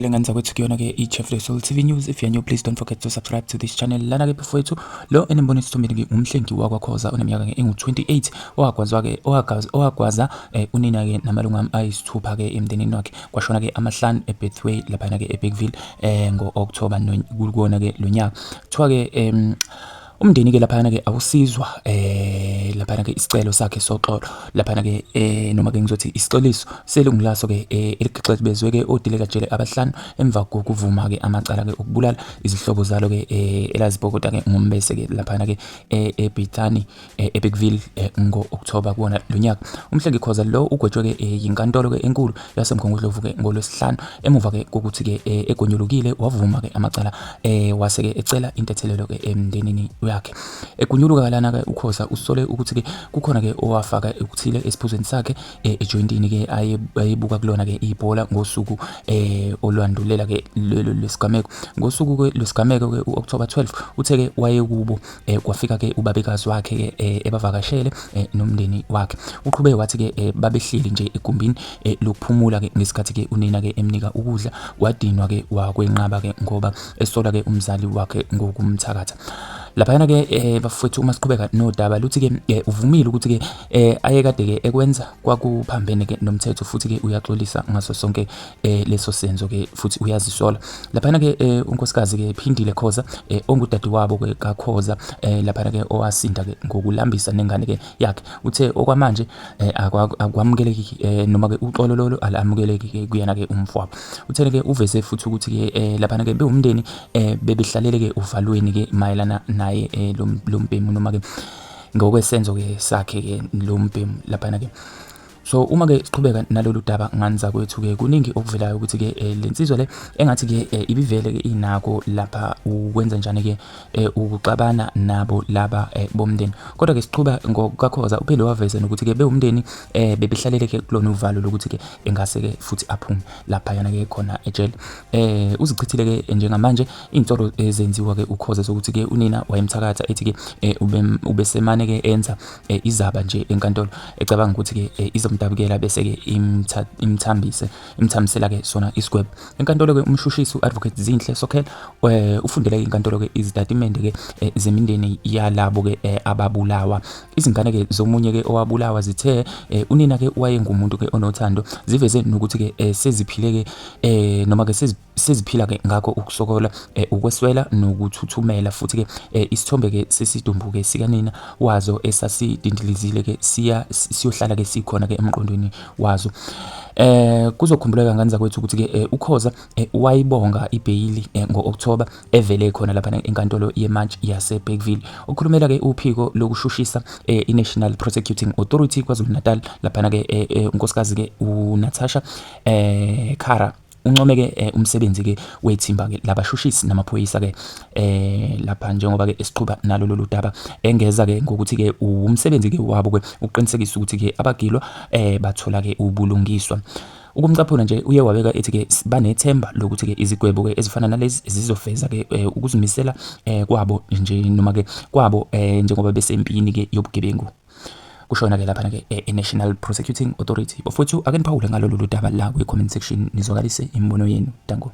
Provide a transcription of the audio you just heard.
Lengenza kwethu kuyona-ke i-Chef Soul TV News. If you're new, please don't forget to subscribe to this channel. Lana-ke bafowethu, lo enimbona esithombeni-ke umhlengi wakwaKhoza oneminyaka-ke engu-28 owagwazwa-ke owagwaza unina-ke namalungu ayisithupha-ke emndenini wakhe. Kwashona-ke amahlanu eBetway laphana-ke eBergville ngo-October kuwona-ke lo nyaka. Kuthiwa-ke umndeni ke laphana ke awusizwa laphana ke isicelo sakhe soxolo laphana ke noma ke ngizothi isixoliso selungu laso ke eligixebezwe ke odileka jele abahlanu emva kokuvuma ke amacala ke okubulala izihlobo zalo ke elazibhokoda ke ngombese ke laphana ke eBethany eBergville ngo-October kuwona lo nyaka. Umhlengi Khoza lo ugwetshwe ke yinkantolo ke enkulu yaseMgungundlovu ke ngoLwesihlanu emuva ke kokuthi ke egonyulukile wavuma ke amacala wase ke ecela intethelelo ke emndenini wakhe. Egunyuluka lana ke uKhoza usole ukuthi ke kukhona ke owafaka ukuthile esiphuzweni sakhe ejoyintini ke ayebuka kulona ke ibhola ngosuku olwandulela ke lelo lesigameko. Ngosuku ke lwesigameko ke u-October 12 uthe ke wayekubo kwafika ke ubabekazi wakhe ke ebavakashele nomndeni wakhe. Uqhube wathi ke babehleli nje egumbini lokuphumula ke ngesikhathi ke unina ke emnika ukudla, wadinwa ke wakwenqaba ke ngoba esola ke umzali wakhe ngokumthakatha. Laphayana ke bafowethu, uma siqhubeka nodaba luthi ke uvumile ukuthi ke ayekade ke ekwenza kwakuphambene ke nomthetho, futhi ke uyaxolisa ngaso sonke leso senzo ke futhi uyazisola. Laphayana ke unkosikazi ke Phindile Khoza ongudadewabo ke kaKhoza laphana ke owasinda ke ngokulambisa nengane ke yakhe, uthe okwamanje akwamukeleki noma ke uxolo lolo alamukeleki ke kuyena ke umfowabo. Uthe ke uveze futhi ukuthi ke laphana ke bewumndeni bebehlalele ke uvalweni ke mayelana naye lo mbhemu noma ke ngokwesenzo ke sakhe ke lo mbhemu laphana ke. So uma ke siqhubeka nalolu daba nganza kwethu ke kuningi okuvelayo ukuthi ke lensizwa le engathi ke ibivele ke inako lapha ukwenza njani ke ukuxabana nabo laba bomndeni. Kodwa ke siqhuba ngokukaKhoza uphinde waveza nokuthi ke bewumndeni bebehlalele ke kulona uvalo lokuthi ke engase ke futhi aphume lapha yana ke khona ejele. Uzichithile ke njengamanje insolo ezenziwa ke uKhoza zokuthi ke unina wayemthakatha, ethi ke ubesemane ke enza izaba nje enkantolo ecabanga ukuthi ke izomdabukela bese ke imthambise imthambisela ke sona isigwebo. Enkantolo ke umshushisi uAdvocate Zinhle Sokhela ufundele inkantolo ke izitatimende ke zemindeni yalabo ke ababulawa. Izingane ke zomunye ke owabulawa zithe unina ke wayengumuntu ke onothando, ziveze nokuthi ke seziphile ke noma ke seziphila ke ngakho ukusokola, ukweswela nokuthuthumela, futhi ke isithombe ke sesidumbu ke sikanina wazo esasidindilizile ke siya siyohlala ke sikhona ke emqondweni wazo. Kuzokhumbuleka ngane zakwethu ukuthi ke uKhoza wayibonga ibheyili ngo-October evele khona lapha enkantolo yemantshi yaseBergville. Ukhulumela ke uphiko lokushushisa i-National Prosecuting Authority KwaZulu-Natal laphana ke unkosikazi ke uNatasha Kara uncome ke umsebenzi ke wethimba ke labashushisi namaphoyisa ke lapha njengoba ke esiqhuba nalo lolu daba, engeza ke ngokuthi ke umsebenzi ke wabo ke uqinisekisa ukuthi ke abagilwa bathola ke ubulungiswa. Ukumcaphuna nje uye wabeka ethi ke banethemba lokuthi ke izigwebo ke ezifana nalezi zizofeza ke ukuzimisela kwabo nje noma ke kwabo njengoba besempini ke yobugebengu. Kushona ke laphana ke e-National Prosecuting Authority. Bafowethu, ake niphawule ngalolu daba la kwi-comment section, nizwakalise imibono yenu. Danko.